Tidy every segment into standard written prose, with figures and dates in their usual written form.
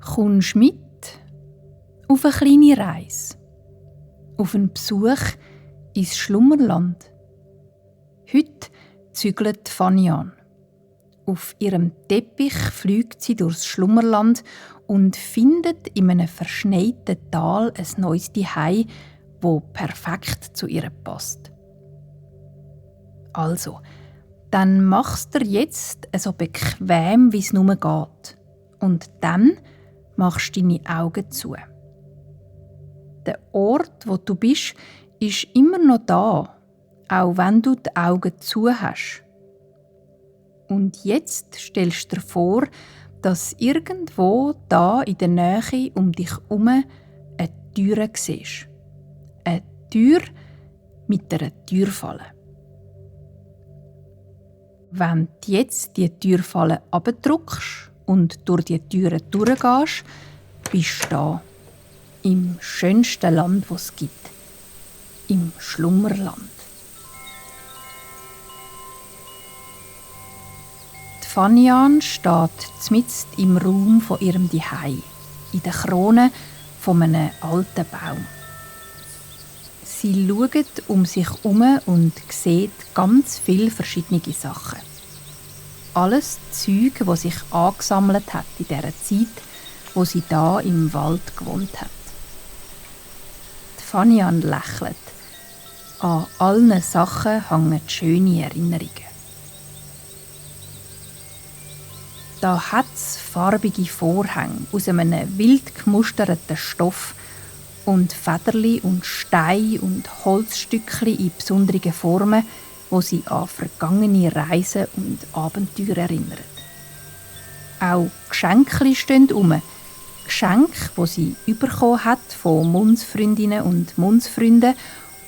Kommst mit auf eine kleine Reise, auf einen Besuch ins Schlummerland. Heute zügelt Fanian. Auf ihrem Teppich fliegt sie durchs Schlummerland und findet in einem verschneiten Tal ein neues Zuhause, das perfekt zu ihr passt. Also, dann machst du dir jetzt so bequem, wie es nur geht. Und dann machst du deine Augen zu. Der Ort, wo du bist, ist immer noch da, auch wenn du die Augen zu hast. Und jetzt stellst du dir vor, dass irgendwo da in der Nähe um dich herum eine Tür siehst. Eine Tür mit einer Türfalle. Wenn du jetzt die Türfalle abdrückst und durch die Türe durchgehst, bist du da. Im schönsten Land, das es gibt. Im Schlummerland. Die Fanian steht mitten im Raum von ihrem Zuhause, in der Krone von einem alten Baum. Sie schaut um sich herum und sieht ganz viele verschiedene Sachen. Alles Zeug, das sich angesammelt hat in dieser Zeit, wo sie da im Wald gewohnt hat. Die Fanian lächelt. An allen Sachen hängen schöne Erinnerungen. Da hat es farbige Vorhänge aus einem wild gemusterten Stoff und Federli und Steine und Holzstückchen in besonderen Formen, wo sie an vergangene Reisen und Abenteuer erinnern. Auch Geschenke stehen herum. Geschenke, die sie bekommen hat von Mundsfreundinnen und Mundsfreunden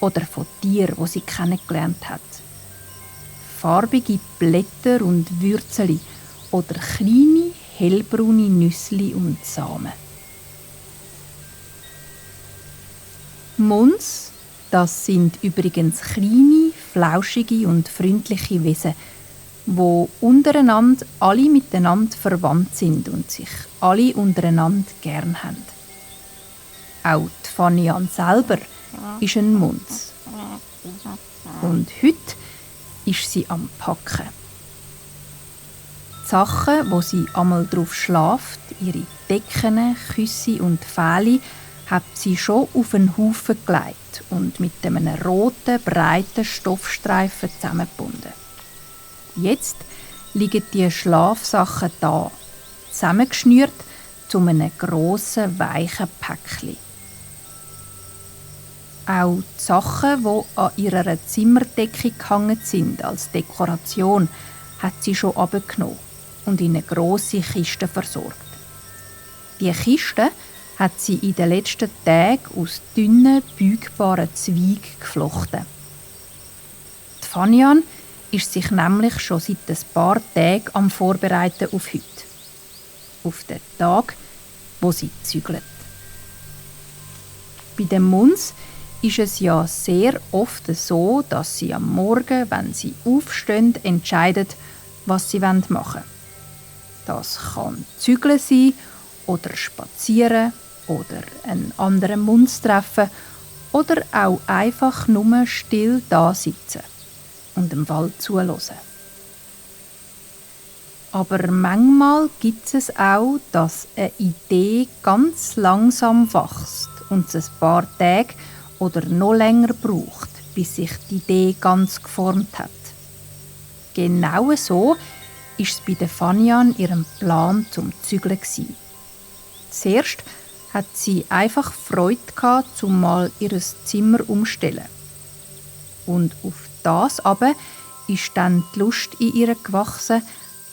oder von Tieren, die sie kennengelernt hat. Farbige Blätter und Würzeli oder kleine, hellbraune Nüssli und Samen. Muns, das sind übrigens kleine, flauschige und freundliche Wesen, wo untereinander alle miteinander verwandt sind und sich alle untereinander gern haben. Auch die Fanian selber ist ein Muns. Und heute ist sie am Packen. Die Sachen, wo sie einmal drauf schlaft, ihre Decken, Küsse und Fähle, hat sie schon auf einen Haufen gelegt und mit einem roten, breiten Stoffstreifen zusammengebunden. Jetzt liegen die Schlafsachen da, zusammengeschnürt zu einem grossen, weichen Päckchen. Auch die Sachen, die an ihrer Zimmerdecke gehangen sind als Dekoration, hat sie schon abgenommen und in eine grosse Kiste versorgt. Die Kiste hat sie in den letzten Tagen aus dünnen, beugbaren Zweigen geflochten. Die Fanian ist sich nämlich schon seit ein paar Tagen am Vorbereiten auf heute. Auf den Tag, wo sie zügelt. Bei den Muns ist es ja sehr oft so, dass sie am Morgen, wenn sie aufstehen, entscheiden, was sie machen wollen. Das kann zügeln sein oder spazieren oder einen anderen Muns treffen oder auch einfach nur still da sitzen und dem Wald zuhören. Aber manchmal gibt es auch, dass eine Idee ganz langsam wächst und es ein paar Tage oder noch länger braucht, bis sich die Idee ganz geformt hat. Genau so war es bei der Fanian ihrem Plan zum Zügeln. Zuerst hat sie einfach Freude gehabt, um mal ihr Zimmer umzustellen. Und auf das aber ist dann die Lust in ihr gewachsen,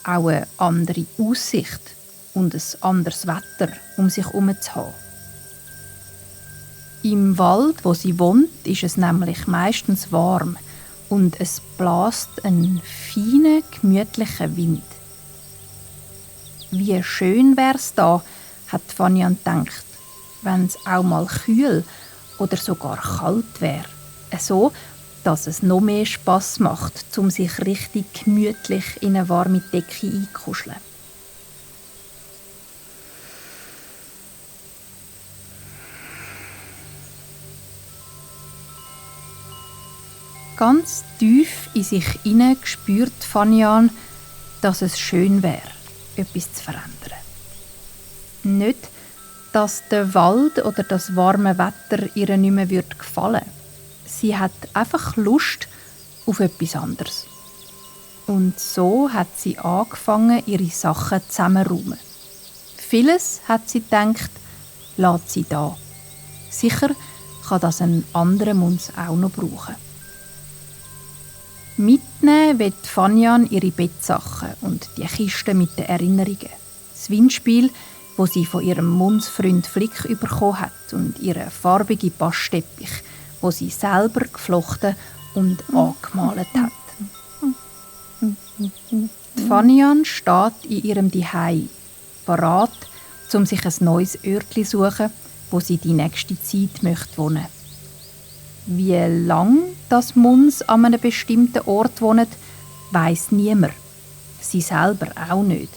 auch eine andere Aussicht und ein anderes Wetter um sich herum zu haben. Im Wald, wo sie wohnt, ist es nämlich meistens warm und es bläst ein feiner, gemütlicher Wind. Wie schön wär's da, hat Fanian gedacht, wenn es auch mal kühl oder sogar kalt wäre. So, dass es noch mehr Spass macht, um sich richtig gemütlich in eine warme Decke einzukuscheln. Ganz tief in sich hinein spürt Fanian, dass es schön wäre, etwas zu verändern. Nicht, dass der Wald oder das warme Wetter ihr nicht mehr gefallen würde. Sie hat einfach Lust auf etwas anderes. Und so hat sie angefangen, ihre Sachen zusammenzuräumen. Vieles, hat sie gedacht, lässt sie da. Sicher kann das ein anderer uns auch noch brauchen. Mitnehmen will Fanian ihre Bettsachen und die Kiste mit den Erinnerungen. Das Windspiel, das sie von ihrem Mundsfreund Flick bekommen hat, und ihren farbigen Bastteppich, den sie selber geflochten und angemalt hat. Die Fanian steht in ihrem Zuhause, bereit, um sich ein neues Örtchen zu suchen, wo sie die nächste Zeit wohnen möchte. Wie lange das Muns an einem bestimmten Ort wohnt, weiss niemand. Sie selber auch nicht.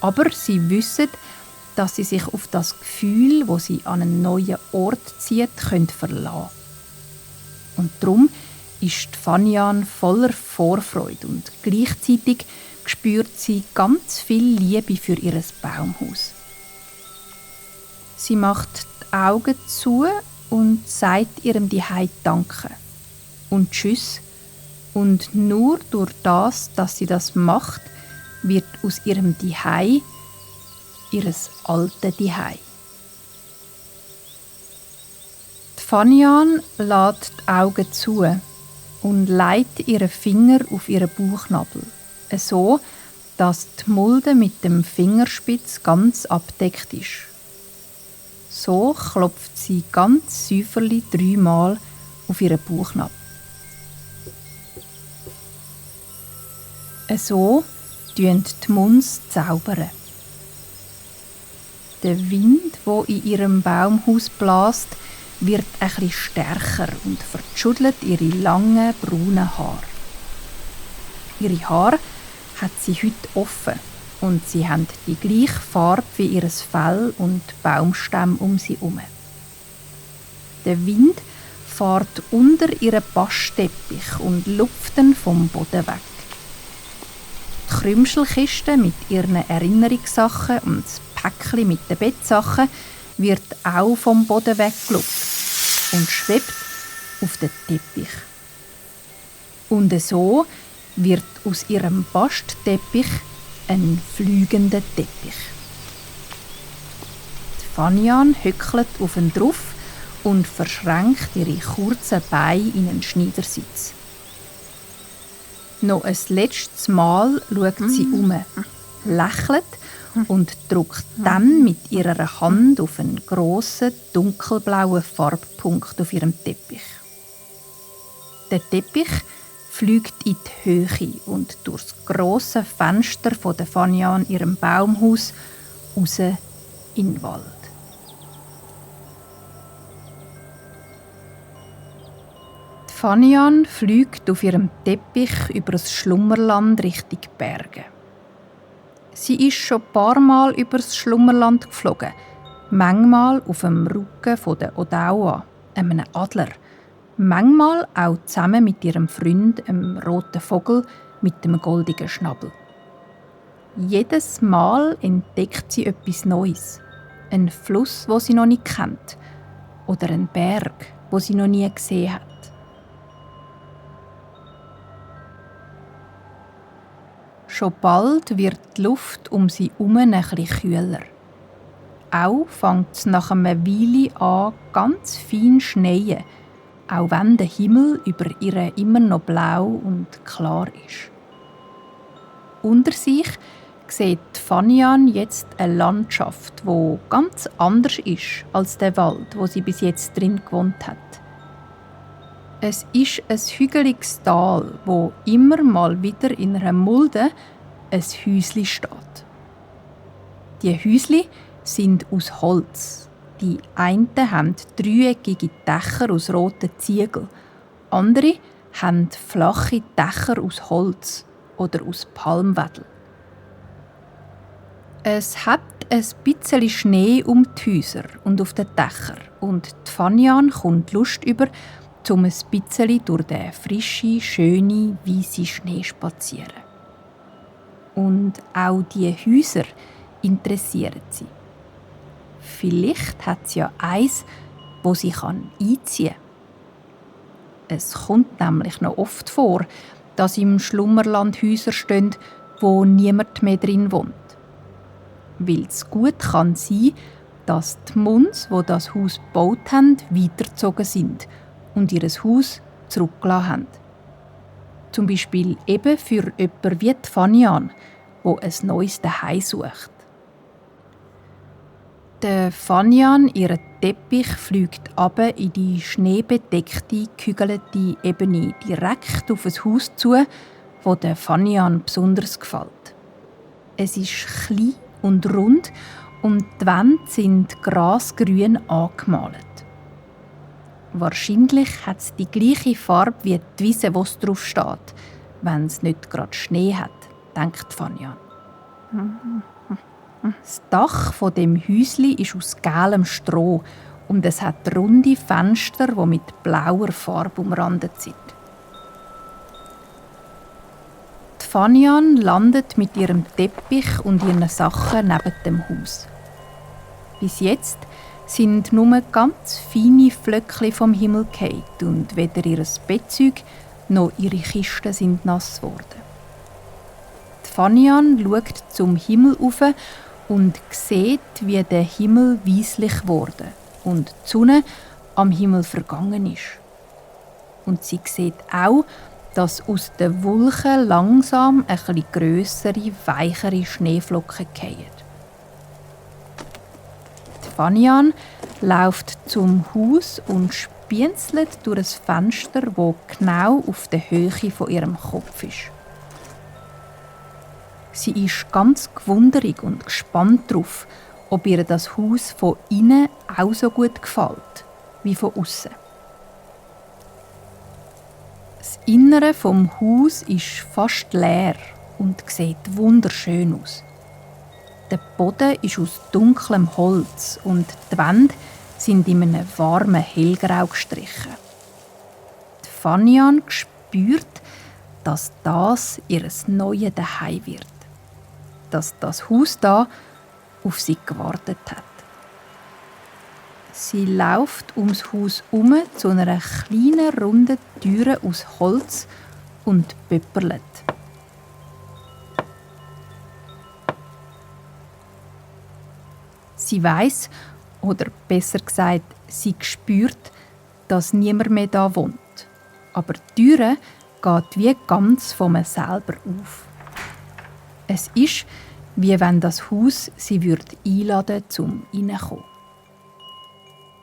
Aber sie wissen, dass sie sich auf das Gefühl, wo sie an einen neuen Ort zieht, verlassen können. Und darum ist Fanian voller Vorfreude und gleichzeitig spürt sie ganz viel Liebe für ihr Baumhaus. Sie macht die Augen zu und sagt ihrem Zuhause Danke und Tschüss. Und nur durch das, dass sie das macht, wird aus ihrem Zuhause ihr altes Zuhause. Fanian lässt die Augen zu und legt ihren Finger auf ihren Bauchnabel, so dass die Mulde mit dem Fingerspitz ganz abdeckt ist. So klopft sie ganz säuferlich 3-mal auf ihren Bauchnabel. So zaubern die Muns. Der Wind, der in ihrem Baumhaus bläst, wird etwas stärker und verschüttelt ihre langen, braunen Haare. Ihre Haare hat sie heute offen und sie haben die gleiche Farbe wie ihr Fell und die Baumstämme um sie herum. Der Wind fährt unter ihren Bastteppich und lupft ihn vom Boden weg. Die Krümschelkiste mit ihren Erinnerungssachen und das Päckchen mit den Bettsachen wird auch vom Boden weggelupft und schwebt auf den Teppich. Und so wird aus ihrem Bastteppich ein fliegender Teppich. Die Fanian hückelt auf ihn drauf und verschränkt ihre kurzen Beine in einen Schneidersitz. Noch ein letztes Mal schaut sie lächelt und drückt dann mit ihrer Hand auf einen grossen, dunkelblauen Farbpunkt auf ihrem Teppich. Der Teppich fliegt in die Höhe und durch das grosse Fenster von der Fanian ihrem Baumhaus raus in den Wald. Die Fanian fliegt auf ihrem Teppich über das Schlummerland Richtung Berge. Sie ist schon ein paar Mal über das Schlummerland geflogen, manchmal auf dem Rücken der Odawa, einem Adler, manchmal auch zusammen mit ihrem Freund, einem roten Vogel mit dem goldigen Schnabel. Jedes Mal entdeckt sie etwas Neues. Einen Fluss, den sie noch nicht kennt, oder einen Berg, den sie noch nie gesehen hat. Schon bald wird die Luft um sie herum ein bisschen kühler. Auch fängt es nach einer Weile an, ganz fein zu schneien, auch wenn der Himmel über ihr immer noch blau und klar ist. Unter sich sieht Fanian jetzt eine Landschaft, die ganz anders ist als der Wald, wo sie bis jetzt drin gewohnt hat. Es ist ein hügeliges Tal, wo immer mal wieder in einer Mulde ein Häusli steht. Die Häusli sind aus Holz. Die einen haben dreieckige Dächer aus roten Ziegeln, andere haben flache Dächer aus Holz oder aus Palmwedel. Es hat ein bisschen Schnee um die Häuser und auf den Dächern und die Fanian kommt Lust über, um ein bisschen durch den frischen, schönen, weißen Schnee zu spazieren. Und auch die Häuser interessieren sie. Vielleicht hat sie ja eins, wo sie einziehen kann. Es kommt nämlich noch oft vor, dass im Schlummerland Häuser stehen, wo niemand mehr drin wohnt. Weil es gut kann sein, dass die Muns, die das Haus gebaut haben, weitergezogen sind und ihr Haus zurückgelassen haben. Zum Beispiel eben für jemanden wie die Fanian, die ein neues Zuhause sucht. Der Fanian, ihr Teppich, fliegt runter in die schneebedeckte, gehügelte Ebene direkt auf ein Haus zu, das der Fanian besonders gefällt. Es ist klein und rund und die Wände sind grasgrün angemalt. Wahrscheinlich hat es die gleiche Farbe wie die Wiese, wo es drauf steht, wenn es nicht gerade Schnee hat, denkt Fanian. Das Dach von dem Häusli ist aus gelbem Stroh und es hat runde Fenster, die mit blauer Farbe umrandet sind. Die Fanian landet mit ihrem Teppich und ihren Sachen neben dem Haus. Bis jetzt sind nur ganz feine Flöckchen vom Himmel gefallen und weder ihr Bettzeug noch ihre Kisten sind nass geworden. Die Fanian schaut zum Himmel auf und sieht, wie der Himmel weisslich wurde und die Sonne am Himmel vergangen ist. Und sie sieht auch, dass aus den Wolken langsam ein bisschen grössere, weichere Schneeflocken fallen. Die Fanian läuft zum Haus und spienzelt durch ein Fenster, das genau auf der Höhe von ihrem Kopf ist. Sie ist ganz gewundert und gespannt darauf, ob ihr das Haus von innen auch so gut gefällt wie von außen. Das Innere vom Haus ist fast leer und sieht wunderschön aus. Der Boden ist aus dunklem Holz und die Wände sind in einem warmen Hellgrau gestrichen. Die Fanian spürt, dass das ihr neues Zuhause wird. Dass das Haus da auf sie gewartet hat. Sie läuft ums Haus herum zu einer kleinen, runden Türe aus Holz und pöpperlet. Sie weiss, oder besser gesagt, sie spürt, dass niemand mehr da wohnt. Aber die Türe geht wie ganz von mir selber auf. Es ist, wie wenn das Haus sie einladen würde, zum Reinkommen.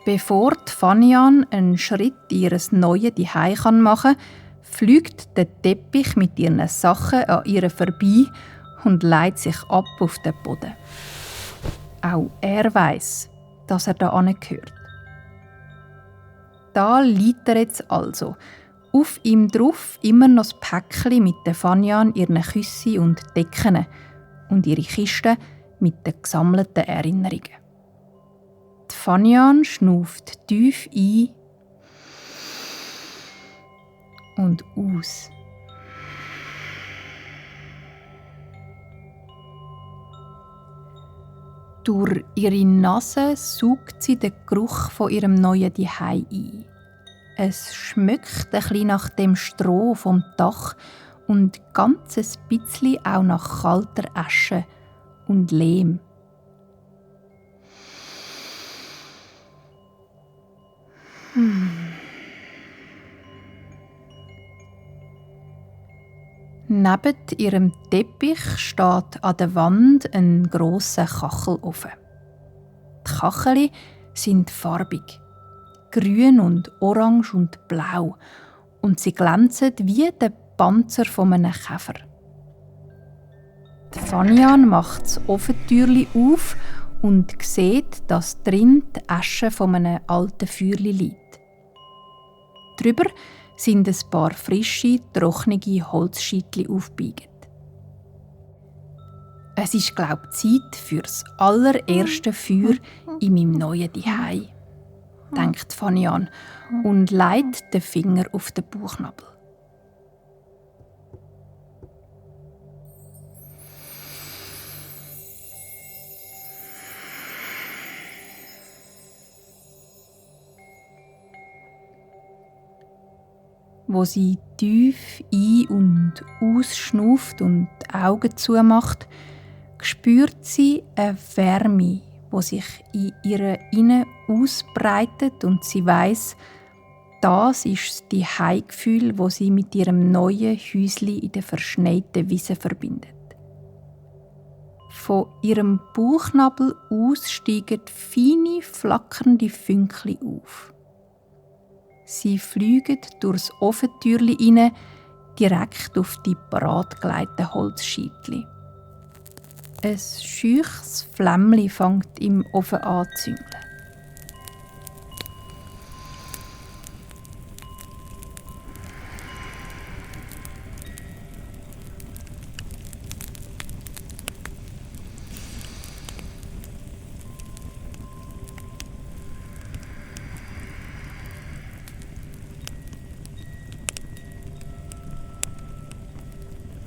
Bevor die Fanian einen Schritt in ihr neues Zuhause machen kann, fliegt der Teppich mit ihren Sachen an ihr vorbei und legt sich ab auf den Boden. Auch er weiss, dass er da gehört. Da liegt er jetzt also. Auf ihm drauf immer noch das Päckchen mit der Fanian, ihren Küssen und Decken und ihre Kiste mit den gesammelten Erinnerungen. Die Fanian schnauft tief ein und aus. Durch ihre Nase saugt sie den Geruch von ihrem neuen Zuhause ein. Es schmeckt ein bisschen nach dem Stroh vom Dach und ganz ein bisschen auch nach kalter Asche und Lehm. Neben ihrem Teppich steht an der Wand ein grosser Kachelofen. Die Kacheli sind farbig. Grün und orange und blau. Und sie glänzen wie der Panzer von einem Käfer. Die Fanian macht das Ofentürli auf und sieht, dass drin die Asche von einem alten Feuerli liegt. Drüber sind ein paar frische, trockene Holzscheitchen aufgebiegt. Es ist, glaube ich, Zeit für das allererste Feuer in meinem neuen Zuhause. denkt Fanian und legt den Finger auf den Bauchnabel. Wo sie tief ein- und ausschnauft und die Augen zumacht, spürt sie eine Wärme, die sich in ihr Innen ausbreitet und sie weiss, das ist das Zuhause-Gefühl, das sie mit ihrem neuen Häuschen in der verschneiten Wiese verbindet. Von ihrem Bauchnabel aus steigen feine, flackernde Fünkchen auf. Sie fliegen durchs Ofentürli hinein, direkt auf die bereitgelegten Holzscheitchen. Ein scheuches Flämmchen fängt im Ofen an zu züngeln.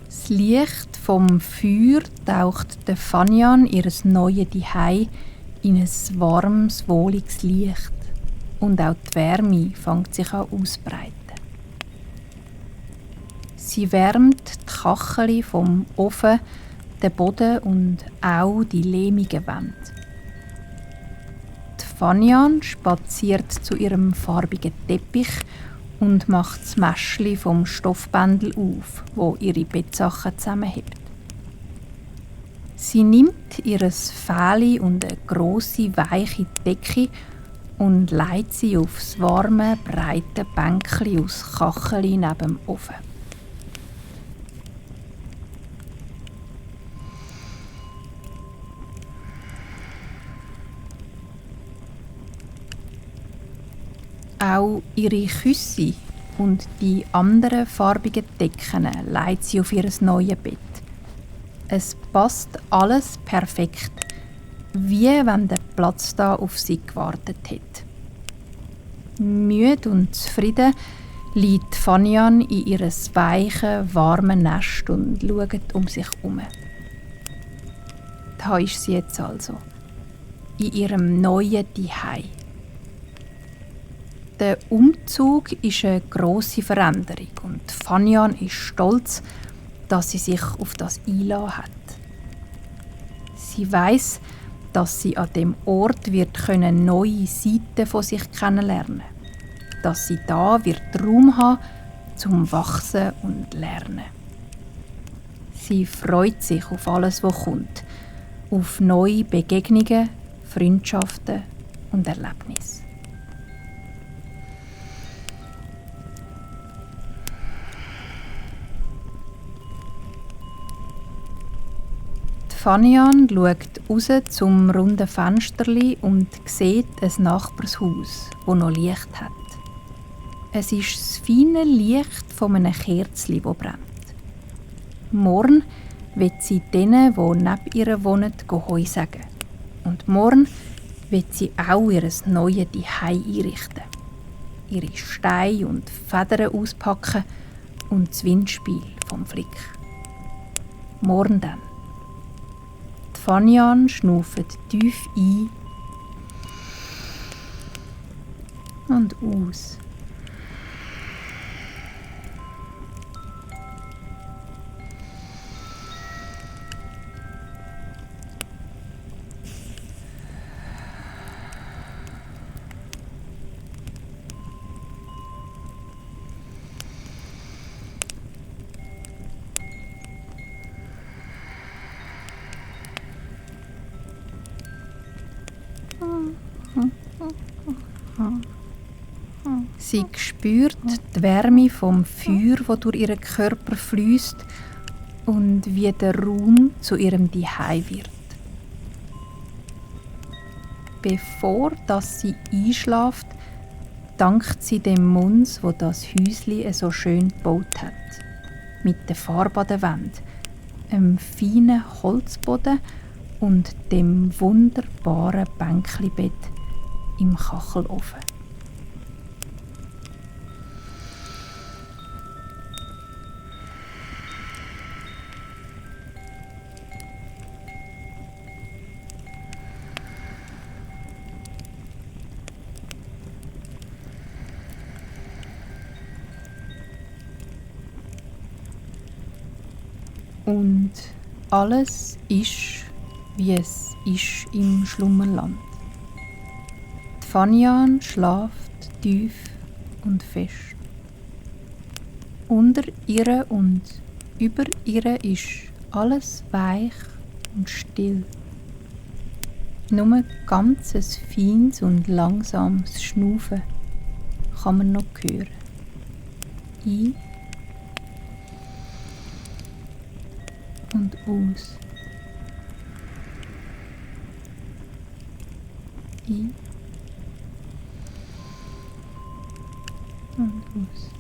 Das Licht vom Feuer taucht der Fanian ihres neuen Zuhause in ein warmes, wohliges Licht. Und auch die Wärme fängt sich an auszubreiten. Sie wärmt die Kachel vom Ofen, den Boden und auch die lehmigen Wände. Die Fanian spaziert zu ihrem farbigen Teppich und macht das Mäschli vom Stoffbändel auf, wo ihre Bettsachen zusammenhebt. Sie nimmt ihres Fähli und eine grosse, weiche Decke und legt sie aufs warme, breite Bänkli aus Kacheli neben dem Ofen. Auch ihre Küsse und die anderen farbigen Decken legt sie auf ihr neues Bett. Es passt alles perfekt, wie wenn der Platz da auf sie gewartet hat. Müde und zufrieden liegt Fanian in ihres weichen, warmen Nest und schaut um sich herum. Da ist sie jetzt also, in ihrem neuen Zuhause. Der Umzug ist eine grosse Veränderung und Fanian ist stolz, dass sie sich auf das einlassen hat. Sie weiss, dass sie an dem Ort wird neue Seiten von sich kennenlernen, dass sie da wird Raum haben zum Wachsen und Lernen. Sie freut sich auf alles, was kommt, auf neue Begegnungen, Freundschaften und Erlebnisse. Fanian schaut raus zum runden Fensterli und sieht ein Nachbarshaus, das noch Licht hat. Es ist das feine Licht von einem Kerzli, das brennt. Morgen wird sie denen, die neben ihr wohnen, Heu sagen. Und morgen wird sie auch ihr neues Zuhause einrichten. Ihre Steine und Federn auspacken und das Windspiel vom Flick. Morgen dann. Fanian schnauft tief ein und aus. Sie spürt die Wärme vom Feuer, das durch ihren Körper fließt und wie der Raum zu ihrem Zuhause wird. Bevor sie einschläft, dankt sie dem Muns, wo das Häuschen so schön gebaut hat. Mit der Farbe an der Wand, einem feinen Holzboden und dem wunderbaren Bänklibett im Kachelofen. Und alles ist, wie es ist im Schlummerland. Die Fanian schlaft tief und fest. Unter ihr und über ihr ist alles weich und still. Nur ganz ein feines und langsames Schnaufen kann man noch hören. Ein und aus. Ein und aus.